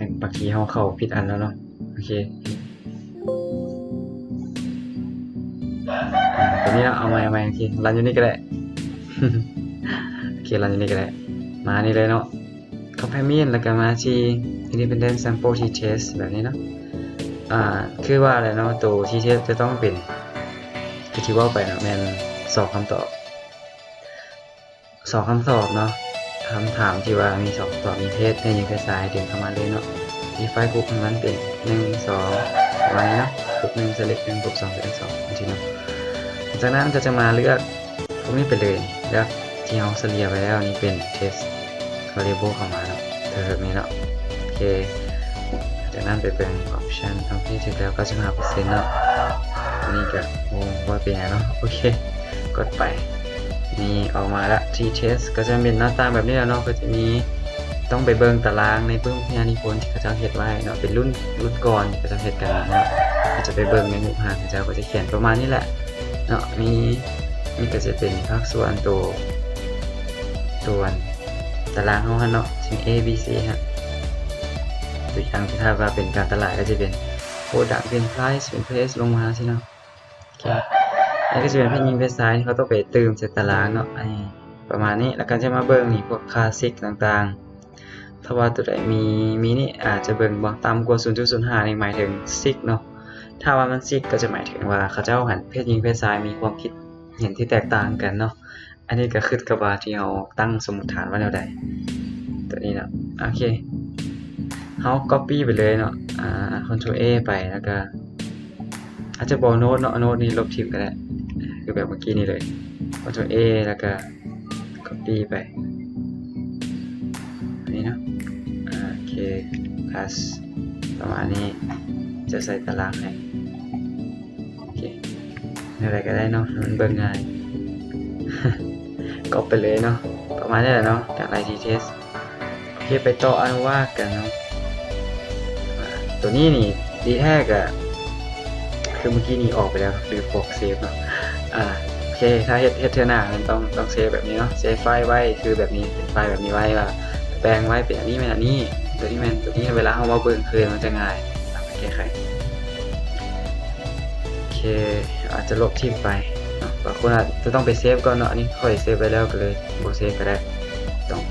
ມ ບາງທີເຮົາເຂົ້າຜິດອັນແລ້ວເນາະ ໂອເຄ ຕົວນີ້ເນາະ ເອົາໃໝ່ ເອົາໃໝ່ ໂອເຄ ຣັນຢູ່ນີ້ກໍໄດ້ ໂອເຄ ຣັນຢູ່ນີ້ກໍໄດ້ ມານີ້ເລີຍເນາະ compare mean ແລ້ວກໍມາທີ່ independent sample T-test ແບບນີ້ເນາະ ອາ ຄືວ່າແຫຼະເນາະ ໂຕ T-test ຈະຕ້ອງເປັນ ຄືທີ່ເວົ້າໄປເນາະ ແມ່ນສອງຄຳຕອບ ສອງຄຳຕອບເນາະ ຄຳຖາມທີ່ວ່າມີສອງຄຳຕອບ ມີເພດ ແພດຍິງ ແພດຊາຍ ດຶງເຂົ້າມາເລີຍເນາະ ດີໄຟລ໌ group ໃຫ້ມັນເປັນ ໜຶ່ງ ສອງ ປະມານນີ້ເນາະ group ໜຶ່ງ select ໜຶ່ງ group ສອງ select ສອງ ຈັ່ງຊີ້ເນາະ ຈາກນັ້ນກໍຈະມາເລືອກ ພວກນີ້ໄປເລີຍ ແລ້ວທີ່ເຮົາສະເລ່ຍໄວ້ແລ້ວນີ້ເປັນ test variable ເຂົ້າມາເນາະ ເທິງນີ້ເນາະ ໂອເຄ ຈາກນັ້ນໄປເບິ່ງ option ໂອເຄ ຖືກແລ້ວ ເກົ້າສິບຫ້າເປີເຊັນເນາະ ອັນນີ້ກໍບໍ່ ບໍ່ເປັນຫຍັງເນາະ ໂອເຄ ກົດໄປ ນີ້ອອກມາລະ T-test ກໍຈະເປັນໜ້າຕ່າງແບບນີ້ແຫຼະເນາະ ກໍຈະມີ ຕ້ອງໄປເບິ່ງຕາລາງໃນປຶ້ມວິທະຍານິພົນທີ່ເຂົາເຈົ້າເຮັດໄວ້ເນາະ ເປັນລຸ້ນ ລຸ້ນກ່ອນທີ່ເຂົາເຈົ້າເຮັດກັນເນາະ ເຮົາຈະໄປເບິ່ງໃນຮູບຮ່າງ ເຂົາເຈົ້າກໍຈະຂຽນປະມານນີ້ແຫຼະເນາະ ມີ ນີ້ກໍຈະເປັນພາກສ່ວນໂຕ ໂຕອັນຕາລາງເຮົາຫັ້ນເນາະ ເຊັ່ນ A B C ຫັ້ນ ຕົວຢ່າງ ຖ້າວ່າເປັນການຕະຫຼາດກໍຈະເປັນ product ເປັນ price ເປັນ place ລົງມາຊີ້ເນາະ ໂອເຄ ອັນນີ້ກໍຈະເປັນແພດຍິງແພດຊາຍ ເຮົາຕ້ອງໄປຕື່ມໃສ່ຕາລາງເນາະ ອັນນີ້ປະມານນີ້ ແລ້ວກໍຈະມາເບິ່ງນີ້ ພວກຄ່າ SIX ຕ່າງໆ ຖ້າວ່າຕົວໃດມີ ມີນີ້ ອາດຈະເບິ່ງບໍ່ ຕ່ຳກວ່າ ສູນຈຸດສູນຫ້າ ນີ້ໝາຍເຖິງ SIX ເນາະ ຖ້າວ່າມັນ SIX ກໍຈະໝາຍເຖິງວ່າເຂົາເຈົ້າຫັ້ນ ເພດຍິງເພດຊາຍມີຄວາມຄິດເຫັນທີ່ແຕກຕ່າງກັນເນາະ ອັນນີ້ກໍຂຶ້ນກັບວ່າທີ່ເຮົາຕັ້ງສົມມຸດຖານວ່າແນວໃດ ຕົວນີ້ເນາະ ໂອເຄ ເຮົາ copy ໄປເລີຍເນາະ ອາ control A ໄປ ແລ້ວກໍ ອາດຈະບໍ່ note ເນາະ note ນີ້ລົບຖິ້ມກໍໄດ້ ຄືແບບເມື່ອກີ້ນີ້ເລີຍ control A ແລ້ວກໍ copy ໄປ ນີ້ເນາະ ໂອເຄ paste ປະມານນີ້ ຈະໃສ່ຕາລາງໃຫ້ ໂອເຄ ແນວໃດກໍໄດ້ເນາະ ໃຫ້ມັນເບິ່ງງ່າຍ ກັອບໄປເລີຍເນາະ ປະມານນີ້ແຫຼະເນາະ ຈາກໄລ່ T-test ໂອເຄ ໄປຕໍ່ອະນຸວາດກັນເນາະ ອາ ຕົວນີ້ນີ້ ດີແທ້ກະ ຄືເມື່ອກີ້ນີ້ອອກໄປແລ້ວ ຫຼື ພວກ save ເນາະ ອາ ໂອເຄ ຖ້າເຮັດ ເຮັດເທື່ອໜ້າແມ່ນຕ້ອງ ຕ້ອງ save ແບບນີ້ເນາະ save file ໄວ້ ຄືແບບນີ້ ເປັນ file ແບບນີ້ໄວ້ ວ່າແບ່ງໄວ້ເປັນອັນນີ້ແມ່ນອັນນີ້ ຕົວນີ້ແມ່ນຕົວນີ້ ເວລາເຮົາມາເບິ່ງຄືມັນຈະງ່າຍ ເອົາໄປແກ້ໄຂ ໂອເຄ ອາດຈະລົບຖິ້ມໄປເນາະ ບາງຄົນອາດຈະຕ້ອງໄປ save ກ່ອນເນາະ ອັນນີ້ຂ້ອຍ save ໄວ້ແລ້ວ ກໍເລີຍບໍ່ save ກໍໄດ້ ຕ້ອງ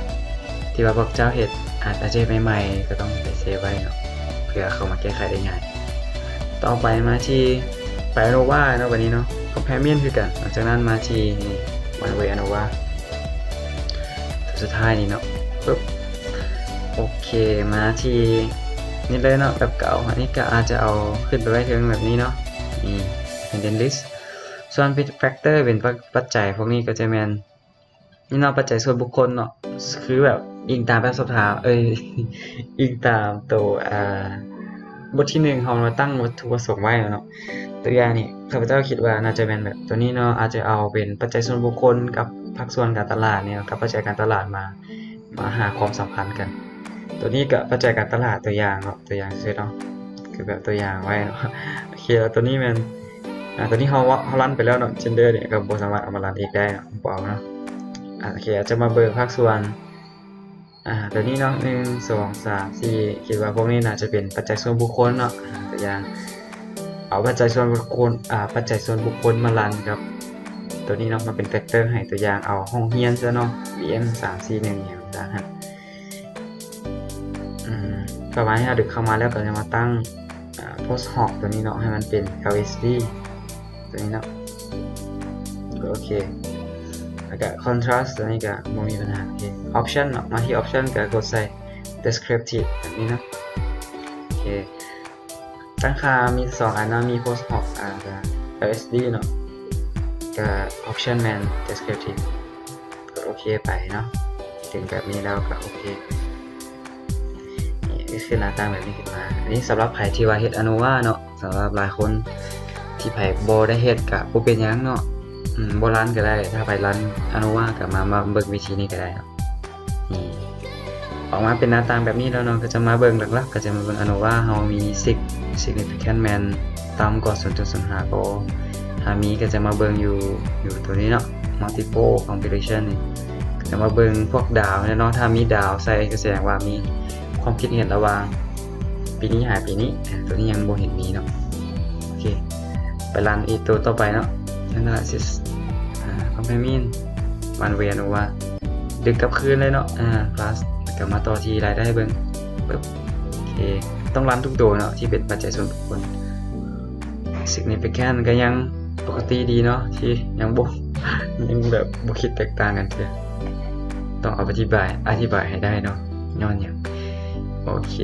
ທີ່ວ່າພວກເຈົ້າເຮັດ ອາດ ອາດຈະໃໝ່ໆ ກໍຕ້ອງໄປເຊຟໄວ້ເນາະ ເພື່ອເຂົ້າມາແກ້ໄຂໄດ້ງ່າຍ. ຕໍ່ໄປມາທີ່ ໄປ Nova ເນາະ ບັດນີ້ເນາະ Companion ຄືກັນ. ຫຼັງຈາກນັ້ນມາທີ່ນີ້ One Way Nova ຕົວສຸດທ້າຍນີ້ເນາະ ປຶບ ໂອເຄ ມາທີ່ນີ້ເລີຍເນາະ ແບບເກົ່າ. ອັນນີ້ກໍອາດຈະເອົາຂຶ້ນໄປໄວ້ເທິງແບບນີ້ເນາະ ນີ້ Hidden List. ສ່ວນ Factor ເປັນປັດ ປັດໄຈພວກນີ້ກໍຈະແມ່ນ ນີ້ເນາະ ປັດໄຈສ່ວນບຸກຄົນເນາະ ຄືແບບອີງຕາມແບບສອບຖາມ ເອີຍ ອີງຕາມໂຕ ອ່າ ບົດທີໜຶ່ງ ເຮົາມາຕັ້ງວັດຖຸປະສົງໄວ້ເນາະ. ຕົວຢ່າງນີ້ ຂ້າພະເຈົ້າຄິດວ່າໜ້າຈະແມ່ນແບບໂຕນີ້ເນາະ ອາດຈະເອົາເປັນປັດໄຈສ່ວນບຸກຄົນກັບພາກສ່ວນການຕະຫຼາດນີ້ເນາະ ກັບປັດໄຈການຕະຫຼາດມາ ມາຫາຄວາມສຳພັນກັນ. ໂຕນີ້ກໍປັດໄຈການຕະຫຼາດ ຕົວຢ່າງເນາະ ຕົວຢ່າງຊື່ເນາະ ຄືແບບຕົວຢ່າງໄວ້ເນາະ. ໂອເຄ ແລ້ວໂຕນີ້ແມ່ນ ອາ ໂຕນີ້ເຮົາ ເຮົາລັນໄປແລ້ວເນາະ Gender ນີ້ກໍບໍ່ສາມາດເອົາມາລັນອີກໄດ້ເນາະ ບໍ່ເອົາເນາະ. ອາ ໂອເຄ ອາດຈະມາເບິ່ງພາກສ່ວນ ອາ ໂຕນີ້ເນາະ ໜຶ່ງ ສອງ ສາມ ສີ່ ຄິດວ່າພວກນີ້ໜ້າຈະເປັນປັດໄຈສ່ວນບຸກຄົນເນາະ. ອາ ຕົວຢ່າງ ເອົາປັດໄຈສ່ວນບຸກຄົນ ອາ ປັດໄຈສ່ວນບຸກຄົນມາລັນກັບໂຕນີ້ເນາະ ມາເປັນ Factor ໃຫ້. ຕົວຢ່າງ ເອົາຫ້ອງຮຽນຊະເນາະ ບີເອັມ ສາມ ສີ່ ໜຶ່ງ ຫຍັງຊະຫັ້ນ. ອືມ ປະມານນີ້ ເຮົາດຶງເຂົ້າມາແລ້ວກໍຈະມາຕັ້ງ ອ່າ Post Hoc ຕົວນີ້ເນາະ ໃຫ້ມັນເປັນ LSD ຕົວນີ້ເນາະ. ໂອເຄ ແລ້ວກໍ Contrast ຕົວນີ້ກໍບໍ່ມີບັນຫາ. ໂອເຄ Option ເນາະ ມາທີ່ Option ກໍກົດໃສ່ Descriptive ແບບນີ້ເນາະ. ໂອເຄ ຕັ້ງຄ່າມີສອງອັນເນາະ ມີ Post Hoc ອ່າ ກໍ LSD ເນາະ ກໍ Option ແມ່ນ Descriptive ກົດໂອເຄໄປເນາະ. ເຖິງແບບນີ້ແລ້ວກໍໂອເຄ ນີ້ຄືໜ້າຕ່າງແບບນີ້ຂຶ້ນມາ. ອັນນີ້ສຳລັບໃຜທີ່ວ່າເຮັດ ANOVA ເນາະ ສຳລັບຫຼາຍຄົນທີ່ໃຜບໍ່ໄດ້ເຮັດກໍບໍ່ເປັນຫຍັງເນາະ ອືມ ບໍ່ລັນກໍໄດ້. ຖ້າໃຜລັນ ANOVA ກໍມາ ມາເບິ່ງວິທີນີ້ກໍໄດ້ເນາະ. ນີ້ ອອກມາເປັນໜ້າຕ່າງແບບນີ້ແລ້ວເນາະ ກໍຈະມາເບິ່ງ ຫຼັກໆ ກໍຈະມາເບິ່ງ ANOVA ເຮົາມີ Sig- Significant ແມ່ນຕ່ຳກວ່າ ສູນຈຸດສູນຫ້າ ບໍ່. ຖ້າມີກໍຈະມາເບິ່ງຢູ່ ຢູ່ຕົວນີ້ເນາະ Multiple Compilation ນີ້ ກໍຈະມາເບິ່ງພວກດາວເນາະ. ຖ້າມີດາວໃສ່ ກໍສະແດງວ່າມີຄວາມຄິດເຫັນລະຫວ່າງປີນີ້ຫາປີນີ້. ອາ ຕົວນີ້ຍັງບໍ່ເຫັນມີເນາະ. ໂອເຄ ໄປລັນອີກຕົວຕໍ່ໄປເນາະ Analysis ອາ Companion One Way ANOVA ດຶງກັບຄືນເລີຍເນາະ ອາ Plus ແລ້ວກໍມາຕໍ່ທີ່ລາຍໄດ້ເບິ່ງ ປຶບ ໂອເຄ ຕ້ອງລັນທຸກໂຕເນາະ ທີ່ເປັນປັດໄຈສ່ວນບຸກຄົນ. Significant ກໍຍັງປົກກະຕິດີເນາະ ທີ່ຍັງບໍ່ ຍັງແບບບໍ່ຄິດແຕກຕ່າງກັນເທື່ອ. ຕ້ອງອະທິບາຍ ອະທິບາຍໃຫ້ໄດ້ເນາະ ຍ້ອນຫຍັງ. ໂອເຄ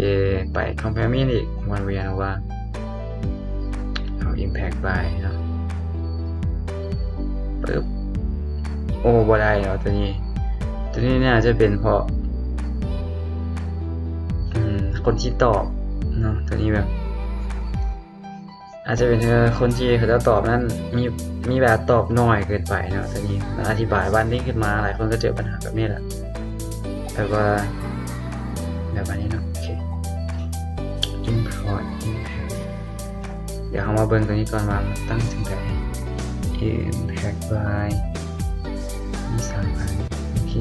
ໄປ Companion ອີກ One Way ANOVA ເອົາ Impact By ເນາະ ປຶບ ໂອ້ ບໍ່ໄດ້ເນາະ ຕົວນີ້ ຕົວນີ້ໜ້າຈະເປັນເພາະ ອືມ ຄົນທີ່ຕອບເນາະ ຕົວນີ້ແບບ ອາດຈະເປັນເພາະຄົນທີ່ເຂົາເຈົ້າຕອບນັ້ນ ມີ ມີເວລາຕອບໜ້ອຍເກີນໄປເນາະ. ຕົວນີ້ມັນອະທິບາຍວັນນີ້ຂຶ້ນມາ ຫຼາຍຄົນກໍເຈີບັນຫາແບບນີ້ແຫຼະ ແບບວ່າ ແບບອັນນີ້ເນາະ. ໂອເຄ Import Impact ດຽວເຮົາມາເບິ່ງຕົວນີ້ກ່ອນວ່າມັນຕັ້ງຈັ່ງໃດ. Impact By ມີສາມອັນ ໂອເຄ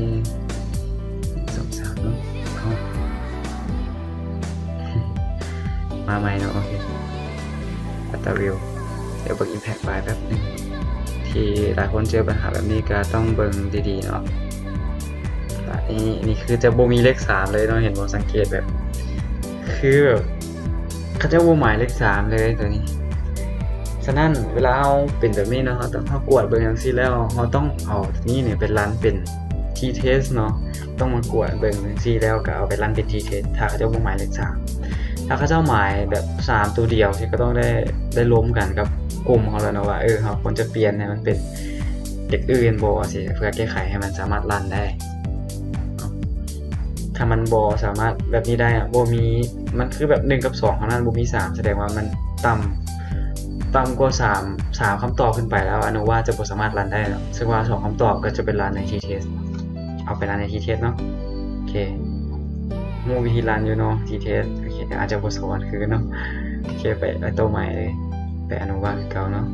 ໜຶ່ງ ສອງ ສາມ ເນາະ ເອົາ ມາໃໝ່ເນາະ. ໂອເຄ Auto View ດຽວເບິ່ງ Impact By ແປັບໜຶ່ງ ທີ່ຫຼາຍຄົນເຈີບັນຫາແບບນີ້ກໍຕ້ອງເບິ່ງດີໆເນາະ. ອັນນີ້ ນີ້ຄືຈະບໍ່ມີເລກສາມເລີຍເນາະ ເຫັນບໍ່? ສັງເກດແບບ ຄືແບບ ເຂົາເຈົ້າບໍ່ໝາຍເລກສາມເລີຍຕົວນີ້. ສະນັ້ນເວລາເຮົາເປັນແບບນີ້ເນາະ ເຮົາຕ້ອງ ເຮົາກວດເບິ່ງຈັ່ງຊີ້ແລ້ວ ເຮົາຕ້ອງເອົາຕົວນີ້ນີ້ໄປຣັນເປັນ T-test ເນາະ ຕ້ອງມາກວດເບິ່ງຈັ່ງຊີ້ແລ້ວກໍເອົາໄປຣັນເປັນ T-test ຖ້າເຂົາເຈົ້າບໍ່ໝາຍເລກສາມ. ຖ້າເຂົາເຈົ້າໝາຍແບບສາມຕົວດຽວ ຊິກໍຕ້ອງໄດ້ ໄດ້ລົມກັນກັບກຸ່ມເຮົາແລ້ວເນາະວ່າ ເອີ ເຮົາຄວນຈະປ່ຽນໃຫ້ມັນເປັນເລກອື່ນບໍ່ ຊິ ເພື່ອແກ້ໄຂໃຫ້ມັນສາມາດຣັນໄດ້. ຖ້າມັນບໍ່ສາມາດແບບນີ້ໄດ້ ບໍ່ມີ ມັນຄືແບບໜຶ່ງກັບສອງເທົ່ານັ້ນ ບໍ່ມີສາມ ສະແດງວ່າມັນຕ່ຳ ຕ່ຳກວ່າສາມ ສາມຄຳຕອບຂຶ້ນໄປແລ້ວ ANOVA ຈະບໍ່ສາມາດຣັນໄດ້ເນາະ. ເຊິ່ງວ່າສອງຄຳຕອບກໍຈະໄປຣັນໃນ T-test ເອົາໄປຣັນໃນ T-test ເນາະ. ໂອເຄ ຮູ້ວິທີຣັນຢູ່ເນາະ T-test. ໂອເຄ ອາດຈະບໍ່ສອນຄືເນາະ. ໂອເຄ ໄປ ໄປໂຕໃໝ່ເລີຍ ໄປ ANOVA ຄືເກົ່າເນາະ.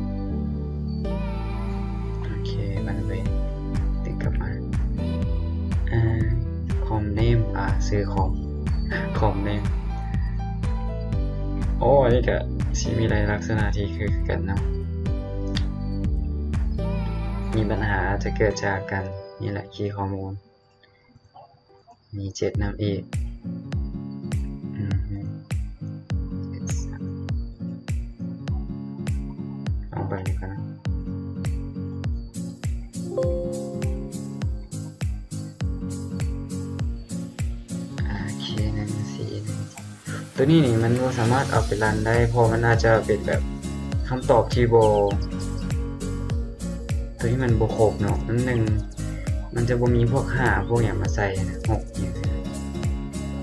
ໂອເຄ ມັນໄປ ດຶງກັບມາ ອ່າ Com Name ອ່າ ຊື່ Com Com Name. ໂອ້ ອັນນີ້ກະຊິມີຫຼາຍລັກສະນະທີ່ຄືກັນເນາະ. ມີບັນຫາອາດຈະເກີດຈາກການ ນີ້ແຫຼະ ຄີຂໍ້ມູນ ມີເຈັດນຳອີກ. ໄປນີ້ກ່ອນນະ. ໂອເຄ ໜຶ່ງ ສີ່ ຕົວນີ້ນີ້ມັນບໍ່ສາມາດເອົາໄປຣັນໄດ້ ເພາະມັນອາດຈະເປັນແບບຄຳຕອບທີ່ບໍ່ ຕົວນີ້ມັນບໍ່ຄົບເນາະ. ມັນໜຶ່ງ ມັນຈະບໍ່ມີພວກຫ້າ ພວກຫຍັງມາໃສ່ ຫົກ ຫຍັງ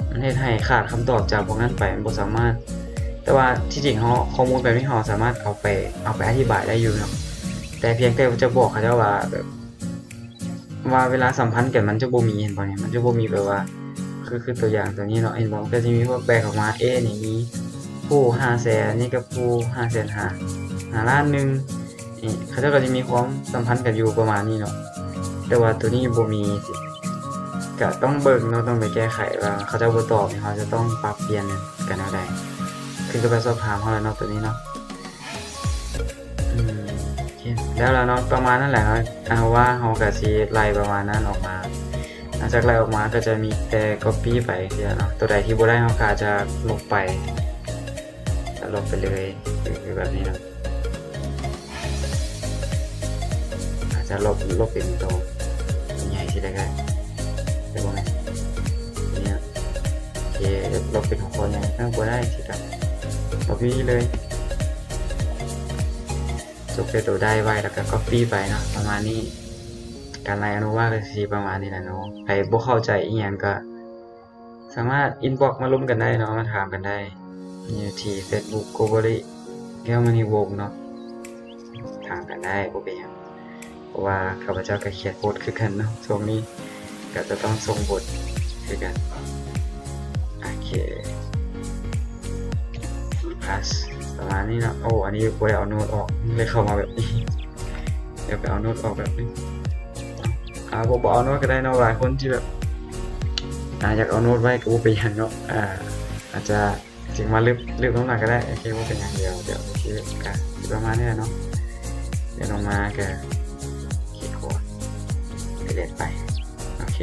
ມັນເຮັດໃຫ້ຂາດຄຳຕອບຈາກພວກນັ້ນໄປ ມັນບໍ່ສາມາດ. ແຕ່ວ່າທີ່ຈິງເຮົາ ຂໍ້ມູນແບບນີ້ເຮົາສາມາດເອົາໄປ ເອົາໄປອະທິບາຍໄດ້ຢູ່ເນາະ ແຕ່ພຽງແຕ່ຈະບອກເຂົາເຈົ້າວ່າແບບ ວ່າເວລາສຳພັນກັນມັນຈະບໍ່ມີ ເຫັນບໍ່ນີ້ ມັນຈະບໍ່ມີແບບວ່າ ຄື ຄືຕົວຢ່າງຕົວນີ້ເນາະ ເຫັນບໍ່ ມັນກໍຈະມີພວກແບ່ງອອກມາ A ນີ້ມີຜູ້ຫ້າແສນ ນີ້ກັບຜູ້ຫ້າແສນຫ້າ ຫ້າລ້ານໜຶ່ງ ນີ້ເຂົາເຈົ້າກໍຈະມີຄວາມສຳພັນກັນຢູ່ປະມານນີ້ເນາະ ແຕ່ວ່າຕົວນີ້ບໍ່ມີ ກໍຕ້ອງເບິ່ງເນາະ ຕ້ອງໄປແກ້ໄຂວ່າເຂົາເຈົ້າບໍ່ຕອບນີ້ ເຮົາຈະຕ້ອງປັບປ່ຽນກັນແນວໃດ ຂຶ້ນກັບການສອບຖາມເຮົາແຫຼະເນາະ ຕົວນີ້ເນາະ. ອືມ ໂອເຄ ແລ້ວລະເນາະ ປະມານນັ້ນແຫຼະເນາະ ອາ ວ່າເຮົາກະຊິໄລ່ປະມານນັ້ນອອກມາ. ຫຼັງຈາກໄລ່ອອກມາກະຈະມີແຕ່ກັອບປີ້ໄປເທື່ອເນາະ ໂຕໃດທີ່ບໍ່ໄດ້ເຮົາກະຈະລົບໄປ ຈະລົບໄປເລີຍ ຄືແບບນີ້ເນາະ ອາດຈະລົບ ລົບເປັນໂຕໃຫຍ່ຊິໄດ້ກະໄດ້ ແຕ່ບໍ່ແມ່ນ ນີ້ເນາະ ໂອເຄ ລົບເປັນຫົວຂໍ້ໃຫຍ່ ເອີ ບໍ່ໄດ້ຊິກະ ກັອບປີ້ເລີຍ. ຈົບແຕ່ໂຕໄດ້ໄວ້ ແລ້ວກະກັອບປີ້ໄປເນາະ ປະມານນີ້. ການໄລ່ອະນຸວາດກະຊິປະມານນີ້ແຫຼະເນາະ ໃຜບໍ່ເຂົ້າໃຈອີ່ຫຍັງກະສາມາດອິນບັອກມາລົມກັນໄດ້ເນາະ ມາຖາມກັນໄດ້ ຢູ່ທີ່ເຟສບຸກ ໂກໂບລິ ແກ້ວມະນີວົງເນາະ ຖາມກັນໄດ້ ບໍ່ເປັນຫຍັງ ເພາະວ່າຂ້າພະເຈົ້າກະຂຽນໂພສຄືກັນເນາະ ຊ່ວງນີ້ ກະຈະຕ້ອງສົ່ງບົດຄືກັນ. ໂອເຄ ພາສ ປະມານນີ້ເນາະ. ໂອ້ ອັນນີ້ບໍ່ໄດ້ເອົາໂນ້ດອອກ ເລີຍເຂົ້າມາແບບນີ້ ດຽວໄປເອົາໂນ້ດອອກແບບນີ້ ອາ ບໍ່ ບໍ່ເອົາໂນ້ດກະໄດ້ເນາະ ຫຼາຍຄົນທີ່ແບບ ອາ ຢາກເອົາໂນ້ດໄວ້ກະບໍ່ເປັນຫຍັງເນາະ ອາ ອາດຈະ ຈຶ່ງມາລຶບ ລຶບລົງມາກະໄດ້ ໂອເຄ ບໍ່ເປັນຫຍັງ ດຽວ ດຽວ ໂອເຄ ກະຊິປະມານນີ້ແຫຼະເນາະ ດຽວລົງມາກະ ຄລິກຂວາ ດີລີດໄປ ໂອເຄ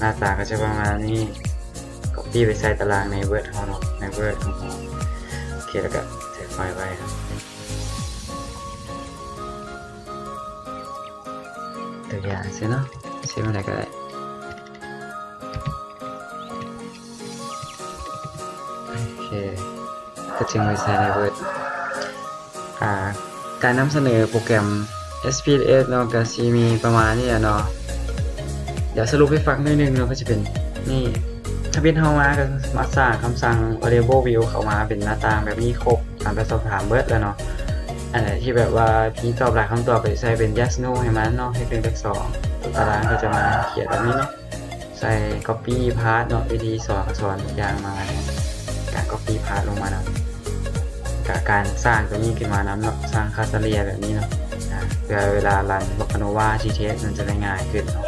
ໜ້າຕາກະຈະປະມານນີ້ ກັອບປີ້ໄປໃສ່ຕາລາງໃນເວີດເຮົາເນາະ ໃນເວີດຂອງເຮົາ ໂອເຄ ແລ້ວກະເຊບໄຟລ໌ໄວ້ເນາະ ຕົວຢ່າງຊີ້ເນາະ ເຊບໄວ້ໃດກະໄດ້ ໂອເຄ ກະຈຶ່ງໄປໃສ່ໃນເວີດ ອາ ການນຳສະເໜີໂປຣແກຣມ ເອັສພີເອັສ ເນາະ ກະຊິມີປະມານນີ້ແຫຼະເນາະ ດຽວສະຫຼຸບໃຫ້ຟັງໜ້ອຍໜຶ່ງເນາະ ກະຈະເປັນນີ້ ທຳອິດເຮົາມາກະມາສ້າງຄຳສັ່ງ Variable View ເຂົ້າມາເປັນໜ້າຕ່າງແບບນີ້ຄົບ ຕາມແບບສອບຖາມເບິດແລ້ວເນາະ ອັນໃດທີ່ແບບວ່າມີຕອບຫຼາຍຄຳຕອບ ກະຊິໃສ່ເປັນ yes no ໃຫ້ມັນເນາະ ເຮັດເປັນເລກສອງ ຕົວຕາລາງກະຈະມາຂຽນແບບນີ້ເນາະ ໃສ່ copy path ເນາະ ວິທີສອນ ສອນທຸກຢ່າງມາ ການ copy path ລົງມານຳ ກະການສ້າງຕົວນີ້ຂຶ້ນມານຳເນາະ ສ້າງຄ່າສະເລ່ຍແບບນີ້ເນາະ ອາ ເພື່ອເວລາຣັນພວກ ANOVA T-Test ມັນຈະໄດ້ງ່າຍຂຶ້ນເນາະ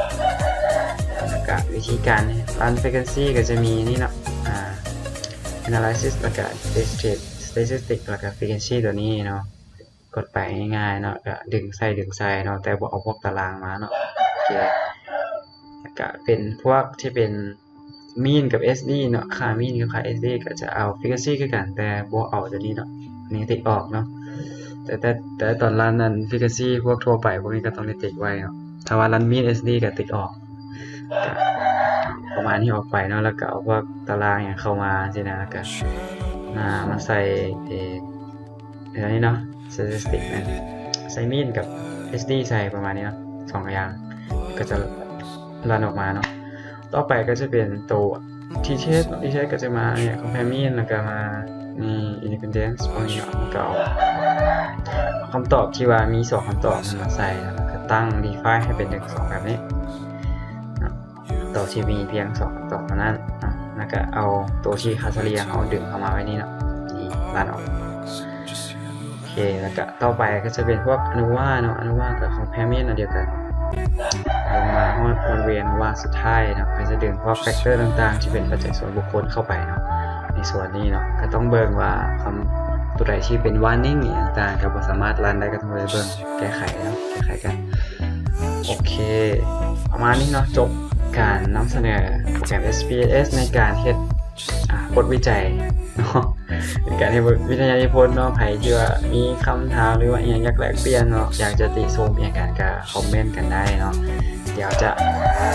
ແລ້ວກະວິທີການຣັນ frequency ກະຈະມີນີ້ເນາະ ອາ analysis ແລ້ວກະ statistic ແລ້ວກະ frequency ຕົວນີ້ເນາະ ກົດໄປງ່າຍໆເນາະ ກະດຶງໃສ່ດຶງໃສ່ເນາະ ແຕ່ບໍ່ເອົາພວກຕາລາງມາເນາະ ໂອເຄ ກະເປັນພວກທີ່ເປັນ mean ກັບ SD ເນາະ ຄ່າ mean ກັບຄ່າ SD ກະຈະເອົາ frequency ຄືກັນ ແຕ່ບໍ່ເອົາຕົວນີ້ເນາະ ອັນນີ້ຕິກອອກເນາະ ແຕ່ ແຕ່ ແຕ່ຕອນຣັນນັ້ນ frequency ພວກທົ່ວໄປພວກນີ້ກະຕ້ອງໄດ້ຕິກໄວ້ເນາະ ຖ້າວ່າຣັນ mean SD ກະຕິກອອກ ກະປະມານນີ້ອອກໄປເນາະ ແລ້ວກະເອົາພວກຕາລາງຫຍັງເຂົ້າມາຊີ້ນະ ແລ້ວກະມາ ມາໃສ່ ເອີ ອັນນີ້ເນາະ statistic ແມ່ນໃສ່ mean ກັບ SD ໃສ່ປະມານນີ້ເນາະ ສອງຢ່າງ ກະຈະຣັນອອກມາເນາະ ຕໍ່ໄປກະຈະເປັນໂຕ T-Test ເນາະ T-Test ກະຈະມາ compare mean ແລ້ວກະມາ independence ພວກນີ້ເນາະ ແລ້ວກະເອົາຄຳຕອບທີ່ວ່າມີສອງຄຳຕອບນັ້ນມາໃສ່ ແລ້ວກະຕັ້ງ default ໃຫ້ເປັນ ໜຶ່ງ ສອງ ແບບນີ້ເນາະ ໂຕທີ່ມີພຽງສອງຄຳຕອບເທົ່ານັ້ນເນາະ ແລ້ວກະເອົາໂຕທີ່ຄ່າສະເລ່ຍເຮົາດຶງເຂົ້າມາໄວ້ນີ້ເນາະ ນີ້ ຣັນອອກ ໂອເຄ ແລ້ວກະຕໍ່ໄປກະຈະເປັນພວກ ANOVA ເນາະ ANOVA ກະຂອງ compare mean ອັນດຽວກັນ ລົງມາຮອດ one way ANOVA ສຸດທ້າຍເນາະ ກະຈະດຶງພວກ factor ຕ່າງໆ ທີ່ເປັນປັດໄຈສ່ວນບຸກຄົນເຂົ້າໄປເນາະ ໃນສ່ວນນີ້ເນາະ ກະຕ້ອງເບິ່ງວ່າຄຳ ໂຕໃດທີ່ເປັນ warning ອີ່ຫຍັງຕ່າງໆ ກະບໍ່ສາມາດຣັນໄດ້ ກະຕ້ອງໄປເບິ່ງແກ້ໄຂເນາະ ແກ້ໄຂກັນ ໂອເຄ ປະມານນີ້ເນາະ ຈົບການນຳສະເໜີໂປຣແກຣມ SPSS ໃນການເຮັດ ອ່າ ບົດວິໄຈເນາະ ເປັນການເຮັດວິທະຍານິພົນເນາະ. ໃຜທີ່ວ່າມີຄຳຖາມ ຫຼືວ່າອີ່ຫຍັງຢາກແລກປ່ຽນເນາະ ຢາກຈະຕິຊົມອີ່ຫຍັງກັນ ກໍຄອມເມັນກັນໄດ້ເນາະ. ດຽວຈະ ອ່າ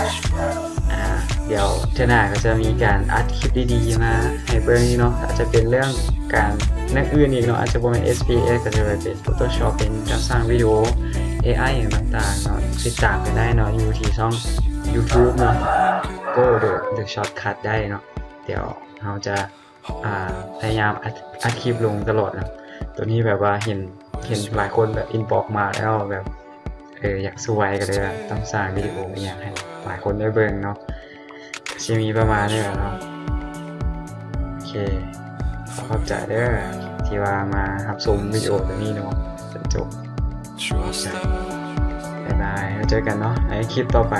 ດຽວເທື່ອໜ້າກໍຈະມີການອັດຄລິບດີໆມາໃຫ້ເບິ່ງເນາະ. ອາດຈະເປັນເລື່ອງການແນວອື່ນອີກເນາະ ອາດຈະບໍ່ແມ່ນ ເອສ ພີ ເອັສ ກໍຈະເປັນ Photoshop ເປັນການສ້າງວິດີໂອ ເອໄອ ຫຍັງຕ່າງໆເນາະ. ຕິດຕາມກັນໄດ້ເນາະ ຢູ່ທີ່ຊ່ອງ YouTube ເນາະ Go the the Shortcut ໄດ້ເນາະ. ດຽວເຮົາຈະ ອ່າ ພະຍາຍາມອັດ ອັດຄລິບລົງຕະຫຼອດເນາະ. ໂຕນີ້ແບບວ່າເຫັນ ເຫັນຫຼາຍຄົນແບບ inbox ມາແລ້ວແບບ ເອີ ຢາກຊ່ວຍ ກໍເລີຍວ່າຕ້ອງສ້າງວິດີໂອອີ່ຫຍັງໃຫ້ຫຼາຍຄົນໄດ້ເບິ່ງເນາະ. ຊິມີປະມານນີ້ແຫຼະເນາະ. ໂອເຄ ຂໍຂອບໃຈເດີທີ່ວ່າມາຮັບຊົມວິດີໂອໂຕນີ້ເນາະ ຈົນຈົບ. ຂອບໃຈ ບາຍບາຍ ແລ້ວເຈີກັນເນາະໃນຄລິບຕໍ່ໄປ.